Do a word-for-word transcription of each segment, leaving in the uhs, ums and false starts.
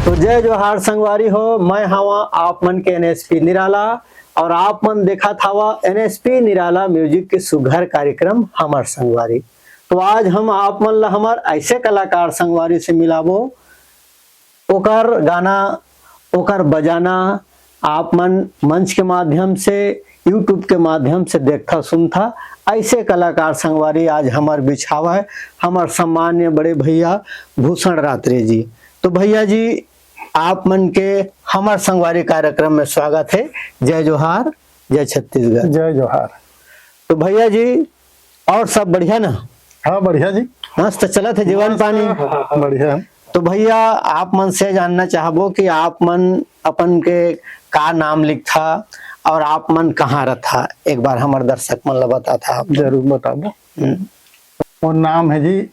तो जय जोहार संगवारी हो, मैं हवा आप मन के एनएसपी निराला और आप मन देखत हवा एनएसपी निराला म्यूजिक के सुघर कार्यक्रम हमर संगवारी। तो आज हम आप मन ला हमर ऐसे कलाकार संगवारी से मिलाबो, ओकर गाना, ओकर बजाना आप मन मंच के माध्यम से, YouTube के माध्यम से देखथा सुनथा। ऐसे कलाकार संगवारी आज हमर बिछावा है हमर सम्मान्य बड़े भैया भूषण रात्रे जी। तो भैया जी, आप मन के हमर संगवारी कार्यक्रम में स्वागत है। जय जोहार, जय छत्तीसगढ़। जय जोहार। तो भैया जी, और सब बढ़िया ना? हाँ, बढ़िया जी। मस्त चलत है जीवन मस्त, पानी। बढ़िया। तो भैया, आप मन से जानना चाहबो कि आप मन अपन के का नाम लिखथा और आप मन कहाँ रहथा, एक बार हमर दर्शक मन ला बताथा आप। जरूर बताबो। हम्म। मोर नाम है जी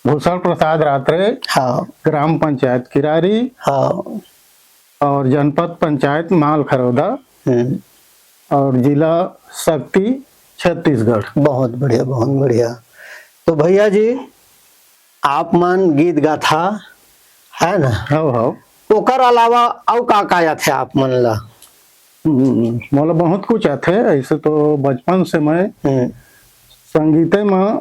भूषण प्रसाद रात्रे, हाँ। ग्राम पंचायत किरारी, हाँ। और जनपद पंचायत माल खरौदा, हम्म। और जिला सक्ती, छत्तीसगढ़। बहुत बढ़िया, बहुत बढ़िया। तो भैया जी, आप मन गीत गाथा, है ना? हव, हव। ओकर अलावा अउ का का आथे आप मन ला? हम्म, मोला बहुत कुछ आथे। ऐसे तो बचपन से मैं हम्म। संगीते में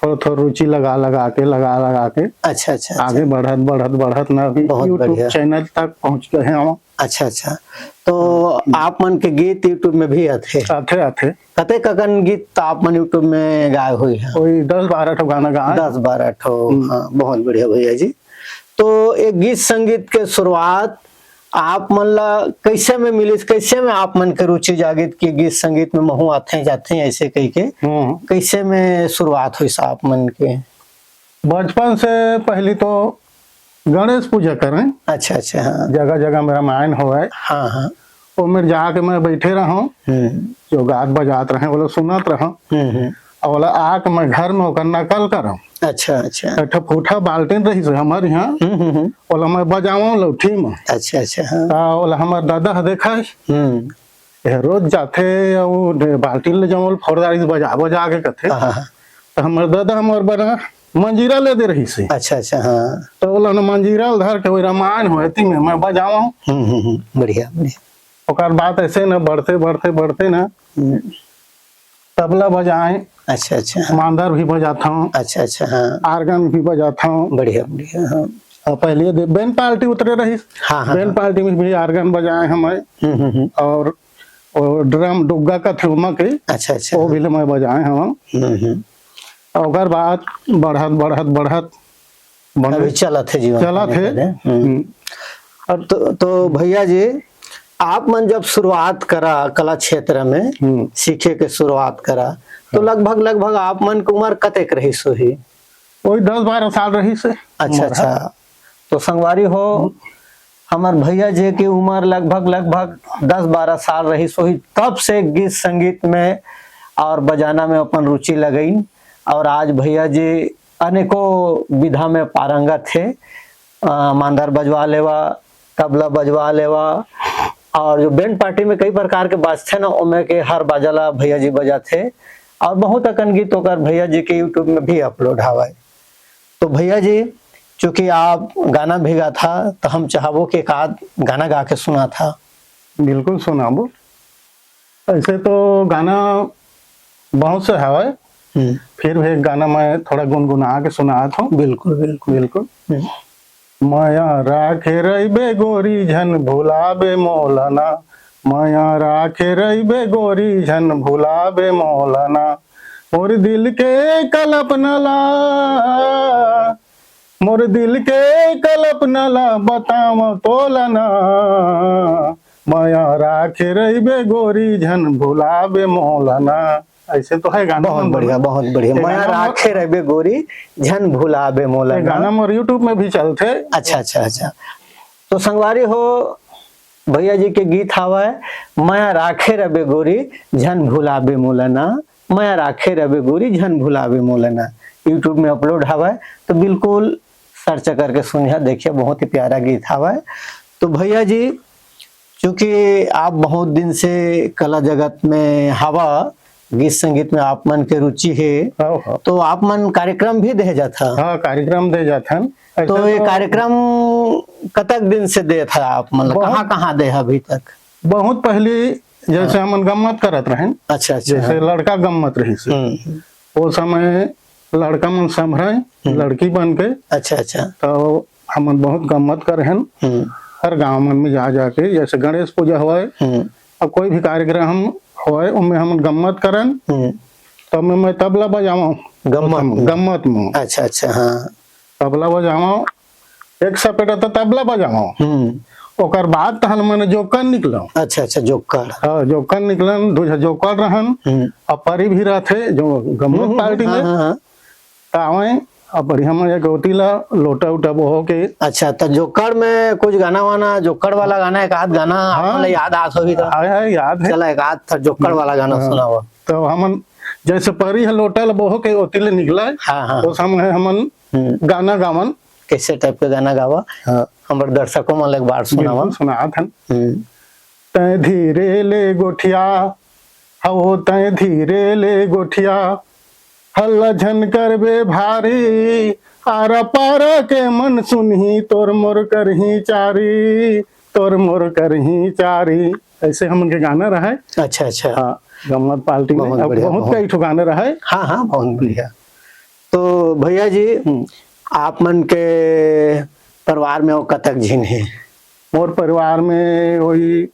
थोड़ा-थोड़ा रुचि लगा, लगा के, लगा, लगा के अच्छा, अच्छा, अच्छा। आगे बढ़त, बढ़त, बढ़त ना अभी बहुत YouTube बढ़िया। Channel तक पहुँच गए हैं हम। अच्छा, अच्छा। तो हम्म। आप मन के गीत YouTube में भी आथे? आथे, आथे। कतेक अकन गीत आप मन YouTube में गाए हुए हैं? कोई दस बारह ठो गाना गाए। दस बारह ठो, हम्म। हाँ, बहुत बढ़िया भैया जी। तो एक गीत संगीत के शुरुआत आप मन ला कैसे में मिलिस, कैसे में आप मन के रुचि जागित कि गीत संगीत में महू आथे जाथे ऐसे कह के? हम्म। कैसे में शुरुआत हुई आप मन के? बचपन से पहली तो गणेश पूजा करें। अच्छा, अच्छा, हाँ। जगह जगह में रामायण होवे। हाँ, हाँ। ओमेर जाके मैं बैठे रहूं, हम्म। जो गात बजात रहे, वो लोग सुनत रहूं। हम्म, हम्म। और बोला आके मैं घर में ओकर नकल करम। अच्छा, अच्छा। एक ठो फूटा बाल्टीन रहिस हमार यहाँ, हम्म, हम्म, हम्म। ओला मैं बजावं लौठी में। अच्छा, अच्छा, हाँ। ता ओला हमार दादा ह देखा, हम्म। ये रोज जाथे अउ बाल्टीन ले जमल फोड़ डारिस बजा बजा के कथे। हाँ, हाँ। तो हमार दादा हमार बना मंजीरा ले दे रहिस। अच्छा, अच्छा, हाँ। तो ओला ना मंजीरा ल धर के वही रामायण होए ती में मैं बजावं। हम्म, हम्म, हम्म। बढ़िया, बढ़िया। ओकर बाद ऐसे ना बढ़ते, बढ़ते, बढ़ते ना हम्म। तबला बजाएं, अच्छा, अच्छा, हाँ। मांदर भी बजाता हूँ, अच्छा, अच्छा, हाँ। Organ भी बजाता हूँ। बढ़िया, बढ़िया, हाँ। और पहले दे-, बैंड पार्टी उतरे रही, हाँ, हाँ, बैंड हाँ। पार्टी में भी organ बजाए हम, हम्म, हम्म, हम्म। और, और ड्रम डुग्गा का थे उमा के, अच्छा, अच्छा, वो हाँ। भी ले मैं बजाए हम। हम्म, हम्म। और ओकर बाद बढ़त, बढ़त, बढ़त बने। अभी चलत हे जीवन चलत पानी हे। करे। हम्म। हम्म। और तो, तो भैया जी, आप मन जब शुरुआत करा कला क्षेत्र में हम्म। सीखे के शुरुआत करा, तो हाँ। लगभग, लगभग आप मन के उम्र कतेक रहिस होही? वही दस बारह साल रहिस हे। अच्छा, उम्र। अच्छा। तो संगवारी हो, हम्म। हमर भैया जी के उम्र लगभग, लगभग दस बारह साल रहिस होही, तब से गीत संगीत में और बजाना में अपन रुचि लगइन। और आज भैया जी अनेकों विधा में पारंगत हे। अ, मांदर बजवा लेवा, तबला बजवा लेवा, और जो बैंड पार्टी में कई प्रकार के बाजथे ना, ओमे के हर बाजा ला भैया जी बजाथे। और बहुत अकन गीत ओकर भैया जी के YouTube में भी upload हवय। तो भैया जी, चूंकि आप गाना भी गाथा, तो हम चाहबो कि एक आध गाना गा के सुनाथा। बिल्कुल सुनाबो। ऐसे तो गाना बहुत से हवय, हम्म। फिर भी एक गाना मैं थोड़ा गुनगुना के सुनात हूँ। बिल्कुल, बिल्कुल। बिल्कुल। हम्म। मया राखे रहिबे गोरी झन भुलाबे मोला ना, मया राखे रहिबे गोरी झन भुलाबे मोला ना, मोर दिल के कल्पना ला, मोर दिल के कल्पना ला बतावं तोला ना, मया राखे रहिबे गोरी झन भुलाबे मोला ना। ऐसे तो है गाना बहुत मन बढ़िया, बोले। बहुत बढ़िया। ये मया गाना मोर राखे रहिबे गोरी झन भुलाबे मोला ये ना। गाना मोर YouTube में भी चलथे। अच्छा, अच्छा, अच्छा। तो संगवारी हो, भैया जी के गीत हावय, मया राखे रहिबे गोरी झन भुलाबे मोला ना, मया राखे रहिबे गोरी झन भुलाबे मोला ना। YouTube में upload हावय, तो बिल्कुल search करके सुनिहा, देखिहा, बहुत ही प्यारा गीत हावय। तो भैया जी, चूंकि आप बहुत दिन से कला जगत में हवा, गीत संगीत में आप मन के रुचि हे, हाँ, हाँ। तो आप मन कार्यक्रम भी दे जाथा? हाँ, कार्यक्रम दे जाथन। ऐसे तो ये तो कार्यक्रम कतक दिन से देत हे आप मन ल? बहुत कहाँ-कहाँ दे हे अभी तक? बहुत पहली जैसे हाँ। हमन गम्मत करत रहेन, अच्छा, अच्छा, जैसे हाँ। लड़का गम्मत रहिस हे, हम्म। ओ समय लड़का मन संभरे, हम्म। लड़की बन के, अच्छा, अच्छा। तो हमन बहुत गम्मत करेन। हम्म। हर गांव मन में जा जाके, जैसे गणेश पूजा होय, हम्म। अब कोई भी कार्यक्रम होय, ओमे हमन गम्मत करन, हम्म। तो मैं, मैं तबला बजावं। गम्मत में? गम्मत में। अच्छा, अच्छा, हाँ। तबला बजावं, एक सपेटा तो तबला बजावं। हम्म। ओकर बाद तहन मने जोक्कड़ निकलंव। अच्छा, अच्छा, जोक्कड़। हाँ, जोक्कड़ निकलन, दू झन जोक्कड़ रहन, हम्म। अउ परी भी रहिथे, जो गम्मत हम्म, हम्म, पार्टी हाँ, में। हाँ, हाँ। त आवंय, अउ बढ़िया मजा गोती ला, लोटा उटा बोहो के। अच्छा, त जोक्कड़ में कुछ गाना वाना, जोक्कड़ वाला गाना, एक आध गाना हाँ। आप मन ला याद आत होही त? हाँ, हाँ, याद हे। चला, एक आध ठा जोक्कड़ वाला गाना हाँ। सुनावा। त हमन, जैसे परी ह लोटा ला बोहो के ओती ले निकलय, हाँ, हाँ। ओ समय हमन हम्म। गाना गावन। कैसे type के गाना गावा? हाँ। हमर दर्शकों मन ल एक बार सुनावा। बिल्कुल सुनात हन। हम्म। तैं धीरे ले गोठिया, हवो तैं धीरे ले गोठिया, हल्ला झन करबे भारी, आरा पारा के मन सुनही, तोर मोर करही चारी, तोर मोर करही चारी। ऐसे हमन के गाना रहय। अच्छा, अच्छा। हाँ, गम्मत पार्टी में। बहुत अब बढ़िया, बहुत बहुत कई ठो गाना रहय। हाँ, हाँ, बहुत बढ़िया। तो भैया जी, हम्म। आप मन के परिवार में अउ कतक झिन हे? मोर परिवार में वही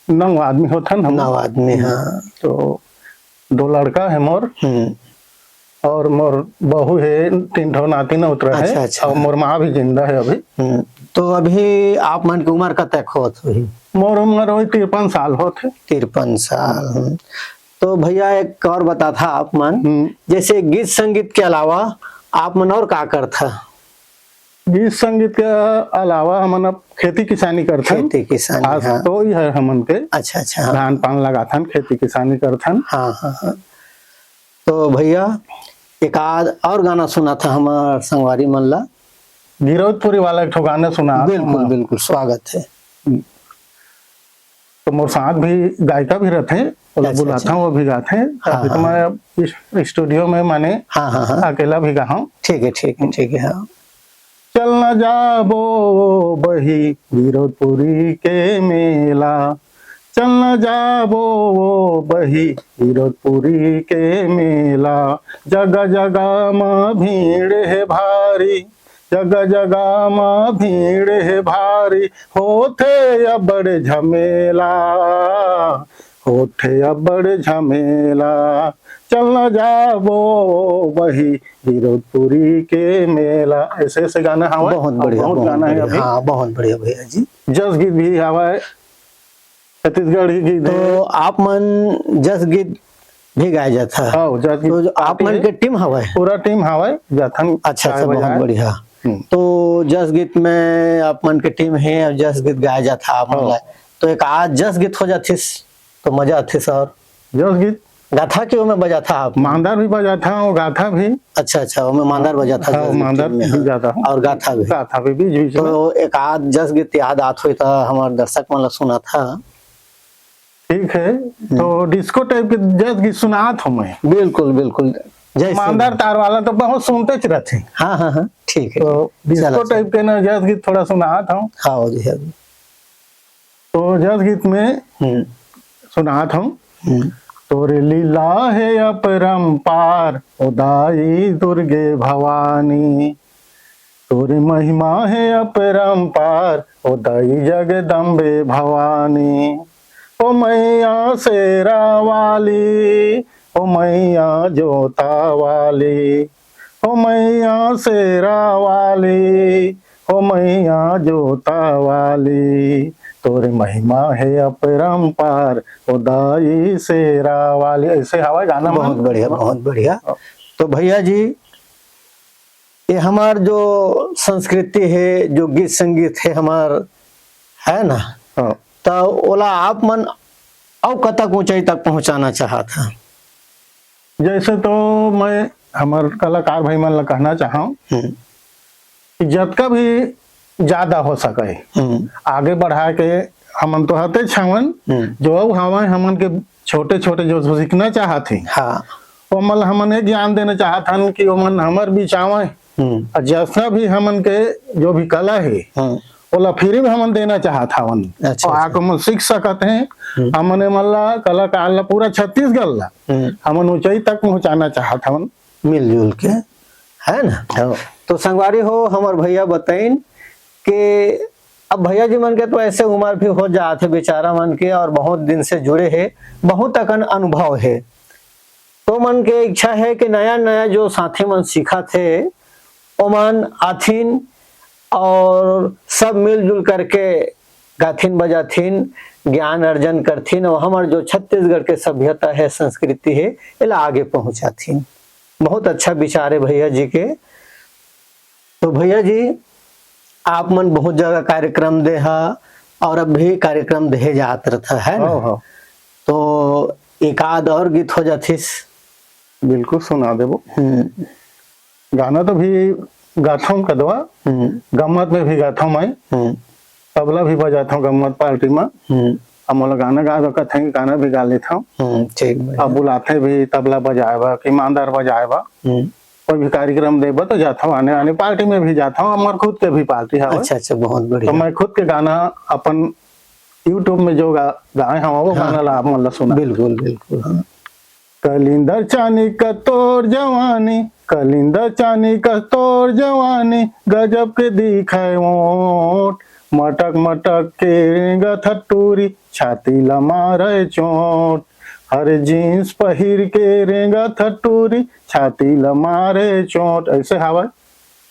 नौ आदमी होथन हम। नौ आदमी, हम्म। हाँ। तो दो लड़का हे मोर, हम्म। अउ मोर बहू हे, तीन ठो नाती नौतरा हे, अच्छा, अच्छा। अउ मोर माँ भी जिंदा हे अभी। हम्म। तो अभी आप मन के उमर कतक होत होही? मोर उमर वही तिरपन साल होत हे। तिरपन साल, हम्म। तो भैया, एक और बताथा आप मन, हम्म। जैसे गीत संगीत के अलावा आप मन और का करथा? गीत संगीत के अलावा हमन अब खेती किसानी करथन। खेती किसानी, खास हाँ। तो ही है हमन के। अच्छा, अच्छा, हाँ। धान पान लगाथन, खेती किसानी करथन। हाँ, हाँ, हाँ। तो भैया, एक आध और गाना सुनाथा हमर संगवारी मन ला। गिरौदपुरी वाला एक ठो गाना सुना। बिल्कुल, बिल्कुल, स्वागत हे। तो मोर साथ भी गायिका भी रथे, ओला अच्छा, बुलाथंव, अच्छा। वो भी गाथे। हाँ, अभी तो हाँ। मैं इस studio में माने हाँ, हाँ, हाँ। अकेला भी गाहूँ। ठीक है, ठीक है, ठीक है, हाँ। चल न जाबो बही गिरौदपुरी के मेला, चल न जाबो बही गिरौदपुरी के मेला, जगह जगह म भीड़ हे भारी, जगह जगह म भीड़ हे भारी, होथे अब्बड़ झमेला, होथे अब्बड़ झमेला, चल न जाबो बही गिरौदपुरी के मेला। ऐसे ऐसे गाना हवय। बहुत बढ़िया, बहुत बहुत गाना है बढ़िया। अभी। हाँ, बहुत बढ़िया भैया जी। जस गीत भी हवय, छत्तीसगढ़ी गीत तो है। आप मन जस गीत भी गाए जात हे? हाँ, जस गीत तो जो आप मन के टीम हवय? पूरा टीम हवय, जाथन अच्छा, अच्छा, गाए बहुत बजाए। बढ़िया। हम्म। तो जस गीत में आप मन के टीम हे अउ जस गीत गाए जात हे आप मन हाँ। ला, तो एक आध जस गीत हो जातिस तो मजा आतिस। अउ जस गीत गाथा के ओमे बजाथा आप? मांदर भी बजाथा अउ गाथा भी। अच्छा, अच्छा, ओमे मांदर बजाथा हाँ, जस गीत मांदर में, भी हाँ। जाता हूँ। अउ गाथा भी। गाथा भी बीच बीच में। तो एक आध जस गीत याद आत होही त हमर दर्शक मन ला सुनाथा। ठीक है, हम्म। तो disco type के जस गीत सुनात हूँ मैं। बिल्कुल, बिल्कुल। जैसे मांदर तार वाला तो बहुत सुनते च रहते हैं। हाँ, हाँ, हाँ, ठीक है। तो चला, disco चला। Type के ना जस गीत थोड़ा सुनात हूँ। हाँ जी, हाँ जी। तो जस गीत में हम्म। सुनात हूँ। हम्म। तोरे लीला हे अपरंपार, ओ दाई दुर्गे भवानी। तोरे महिमा हे अपरंपार, ओ दाई जगदम्बे भवानी। ओ मैया शेरा वाली, ओ मैया जोता वाली, ओ मैया शेरा वाली, ओ मैया जोता वाली। तोरे महिमा हे अपरंपार, ओ दाई शेरा वाली। ऐसे हवय गाना मन। बहुत बढ़िया, बहुत बढ़िया। हाँ। तो भैया जी, ये हमर जो संस्कृति हे, जो गीत संगीत हे हमर, है ना? हाँ। त ओला आप मन अउ कतक ऊंचाई तक पहुंचाना चाहत हे? जैसे तो मैं हमर कलाकार भाई मन ला कहना चाहूँ हम्म। कि जतका भी ज्यादा हो सके, हम्म। आगे बढ़ा के हमन तो हते छावन, हम्म। जो अउ हवय हमन के छोटे-छोटे जो सीखना चाहत हे, हाँ। ओमन ल हमन ये ज्ञान देना चाहत हन कि ओमन हमर बीच आवंय। हम्म। अउ जैसा भी हमन के जो भी कला हे, हम्म। ओला फ्री में हमन देना चाहत हवन। अच्छा, और अच्छा। आके हमन सीख सकत हैं। हम्म। हमन एमन ला, कलाकार ला, पूरा छत्तीसगढ़ ला हम्म। हमन ऊंचाई तक पहुंचाना चाहत हवन। मिलजुल के, है ना? हाँ। तो संगवारी हो, हमर भैया बताइन कि अब भैया जी मन के तो ऐसे उम्र भी हो जात हे बेचारा मन के, और बहुत दिन से जुड़े हे, बहुत अकन अनुभव हे। तो मन के इच्छा हे कि नया नया जो साथी मन सीखत हे, ओमन आथिन और सब मिलजुल करके गाथिन बजाथिन, ज्ञान अर्जन करथिन और हमर जो छत्तीसगढ़ के सभ्यता हे, संस्कृति हे, एला आगे पहुंचाथिन। बहुत अच्छा विचार हे भैया जी के। तो भैया जी, आप मन बहुत जगह कार्यक्रम दे हा और अब भी कार्यक्रम देहे जात रहता है ना? हाँ, हाँ। तो एक आध और गीत हो जाथिस। बिल्कुल सुना देबो। हम्म। गाना तो भी गाथों कदवा, हम्म। गम्मत में भी गाथों मैं, हम्म। तबला भी बजाथों गम्मत पार्टी में। हम्म। अब मोला गाना गा दो, कथे कि गाना भी गा लेथों। हम्म, ठीक, बढ़िया। अब बुलाथे भी तबला बजाए बा, कि मांदर बजाए बा। हम्म। कोई भी कार्यक्रम देबा तो जाथव, आने आने पार्टी में भी जाथव, हमर खुद के भी पार्टी हवय। अच्छा, अच्छा, बहुत बढ़िया। तो मैं खुद के गाना अपन YouTube में जो गा-, गाए हवं, वो हाँ। गाना ला आप मन ला सुना। बिल्कुल, बिल्कुल, हाँ। कलिंदर चानी का तोर जवानी, कलिंदर चानी का तोर जवानी, गजब के दिखे ओट, मटक मटक के रेंगत हटूरी, छाती ला मारे चोट। हर जींस पहिर के रेंगत हटूरी, छाती ला मारे चोट, ऐसे हवय।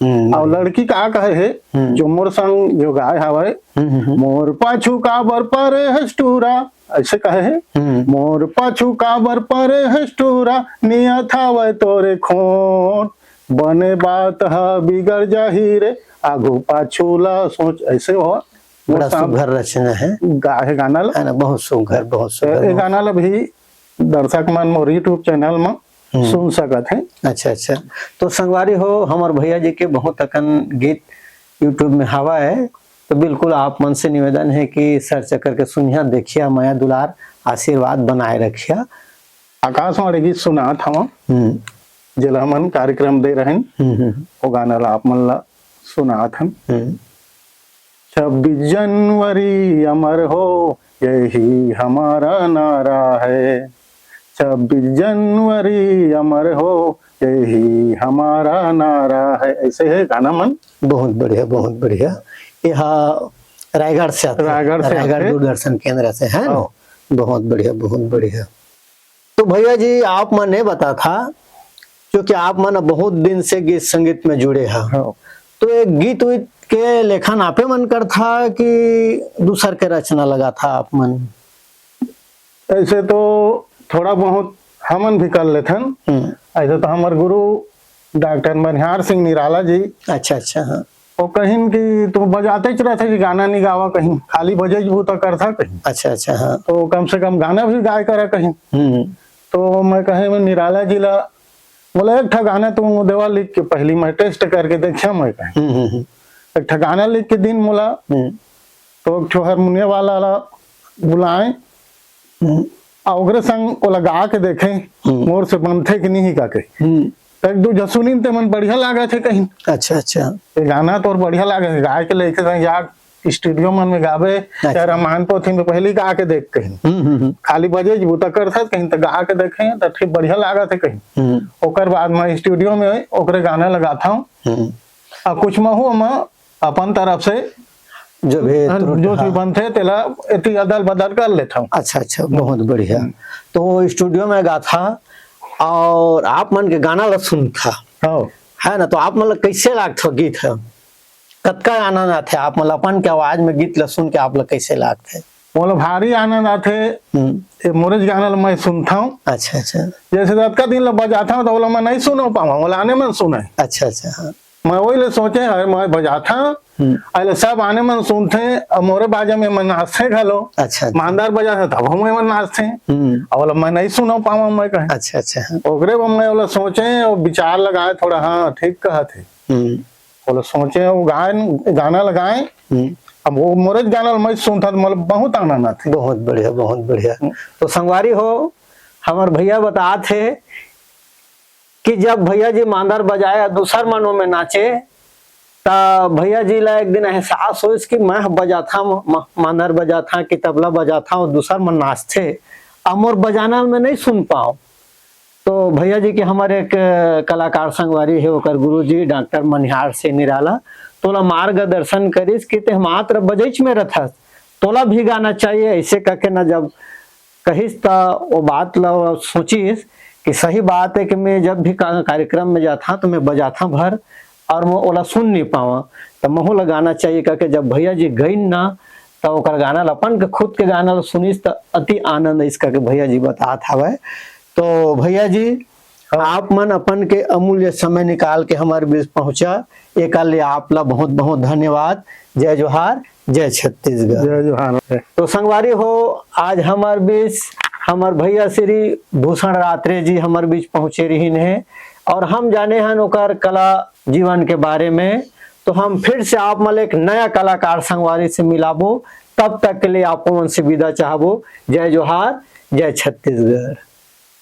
हम्म। अउ लड़की का कहे हे, हम्म। जो मोर संग जो गाय हवय, हम्म, हम्म, हम्म। "मोर पाछू काबर परे हस टूरा", ऐसे कहे हे। हम्म। "मोर पाछू काबर परे हस टूरा, नियत हवय तोरे खोट, बने बात ह बिगड़ जाही रे, आगू पाछू ला सोच", ऐसे हो। बड़ा मोर संग सुघर रचना है। गाए हे गाना ला। है ना, बहुत सुघर, बहुत सुघर, ये बहुत गाना ला भी दर्शक मन मोर YouTube चैनल म हम्म। सुन सकत हे। अच्छा, अच्छा। तो संगवारी हो, हमर भैया जी के बहुत अकन गीत YouTube में हवा है, तो बिल्कुल आप मन से निवेदन है कि search करके सुनिया, देखिया, मया दुलार आशीर्वाद बनाए रखिया। आकाशवाणी गीत सुनात हवं, हम्म। जेला हमन कार्यक्रम दे रहेन, हम्म, हम्म। वो गाना ला आप मन ला सुनात हन। हम्म। "छब्बीस जनवरी अमर हो, यही हमारा नारा है। छब्बीस जनवरी अमर हो, यही हमारा नारा है।" ऐसे हे गाना मन। बहुत बढ़िया, बहुत बढ़िया। ये हा रायगढ़ से आथे। रायगढ़ से रायगढ़ आथे। दूरदर्शन केंद्र से, है ना? हाँ। बहुत बढ़िया, बहुत बढ़िया। तो भैया जी, आप मन ये बताथा, क्योंकि आप मन बहुत दिन से गीत संगीत में जुड़े हा, हाँ। तो ये गीत वीत के लेखन आपे मन करथा कि दूसर के रचना लगाथा आप मन? ऐसे तो थोड़ा बहुत हमन भी कर लेथन। हम्म। ऐसे तो हमर गुरु डॉक्टर मनिहार सिंह निराला जी, अच्छा, अच्छा, हाँ। वो कहिन कि "तू बजातेच रहथे कि गाना नहीं गावा कहीं, खाली बजे बूता करथा कहीं।" अच्छा, अच्छा, हाँ। तो कम से कम गाना भी गाए करा कहीं। हम्म। तो मैं कहे, मैं निराला जी ला, बोला, "एक ठा गाना तू देवा लिख के, पहली मैं test करके देखिया," मैं कहे। हम्म, हम्म, हम्म। एक ठा गाना लिख के दिन मोला, हम्म। तो एक ठो हारमोनिया वाला ला बुलाए, हम्म। आ ओकरे संग ओला गा के देखे, हम्म। मोर से बनथे कि नहीं का के। हम्म। तो एक दू झन सुनिन ते मन बढ़िया लागत हे कहिन। अच्छा, अच्छा। ये गाना तोर बढ़िया लागे हे, गाय के लेके कहीं जा studio मन में गाबे, अच्छा। या रामायण पोथी में पहली गा के देख कहिन। हम्म, हम्म, हम्म। खाली बजे बूता करथस कहिन, तो गा के देखे, तो ठीक बढ़िया लागत हे कहिन। हम्म। ओकर बाद मैं studio में ओकरे गाना लगाता हूँ। हम्म। आ कुछ महू में अपन तरफ से जो भी हाँ, त्रुटि, जो भी हाँ। बनथे, तेला एती अदल बदल कर लेथव। अच्छा, अच्छा, बहुत बढ़िया। हम्म। तो studio में गाथा और आप मन के गाना ला सुनथा, हाँ। है ना? तो आप मन ला कैसे लागथे गीत ह? कतका आनंद आथे आप मन ला अपन के आवाज में गीत ला सुन के आप ला कैसे लागथे? मोला भारी आनंद आथे। हम्म। ये मोरेच गाना ला मैं सुनथव। अच्छा, अच्छा। जैसे अतका दिन ला बजाथव, तो ओला मैं नहीं सुनो पावा, ओला आने मन सुने। अच्छा, अच्छा, हाँ। मैं वही ले सोचे हंव, मैं बजाथंव, हम्म। अइले सब आने मन सुनथे, अउ मोरे बाजा में मन नाचथे घलो। अच्छा, अच्छा। मांदर बजाथे, तब हम मन नाचथे। हम्म। अउ ओला मैं नहीं सुनो पावंव, मैं कहे। अच्छा, अच्छा, हाँ। ओकरे बर मैं ओला सोचे अउ विचार लगाए थोड़ा, हाँ, ठीक कहत हे। हम्म। ओला सोचे, वो गाए, गाना लगाए। हम्म। अब वो मोरेच गाना ल मैं सुनथंव, त मोला बहुत आनंद आथे। बहुत बढ़िया, बहुत बढ़िया। हम्म। तो संगवारी हो, हमर भैया बतात हे कि जब भैया जी मांदर बजाए अउ दूसर मन ओमे नाचे, त भैया जी ला एक दिन एहसास होइस कि मैं ह बजाथंव, म-, मांदर बजाथंव कि तबला बजाथंव, दूसर मन नाचथे, अब मोर बजाना ल मैं नइ सुन पांव। तो भैया जी के हमर एक, अ, कलाकार संगवारी हे, ओकर गुरुजी डॉक्टर मनिहार सिंह निराला, तोला मार्गदर्शन करिस कि ते मात्र बजइच में रथस, तोला भी गाना चाहिए, अइसे कहिके न जब कहिस त ओ बात ल सोचिस कि सही बात हे कि मैं जब भी का-, कार्यक्रम में जाथंव त मैं बजाथंव भर अउ मैं ओला सुन नइ पावंव, त महूं ला गाना चाहिए कहिके जब भैया जी गइन ना, त ओकर गाना ल अपन के खुद के गाना ल सुनिस त अति आनंद आइस कहिके भैया जी बतात हवय। तो भैया जी, हाँ। आप मन अपन के अमूल्य समय निकाल के हमर बीच पहुंचा, एकर लिए आप ला बहुत बहुत धन्यवाद। जय जोहार, जय छत्तीसगढ़। जय जोहार। तो संगवारी हो, आज हमर बीच हमर भैया श्री भूषण रात्रे जी हमर बीच पहुंचे रहिन हे अउ हम जाने हन ओकर कला जीवन के बारे में। तो हम फिर से आप मन ल एक नया कलाकार संगवारी से मिलाबो, तब तक के लिए आप मन से विदा चाहबो। जय जोहार, जय छत्तीसगढ़।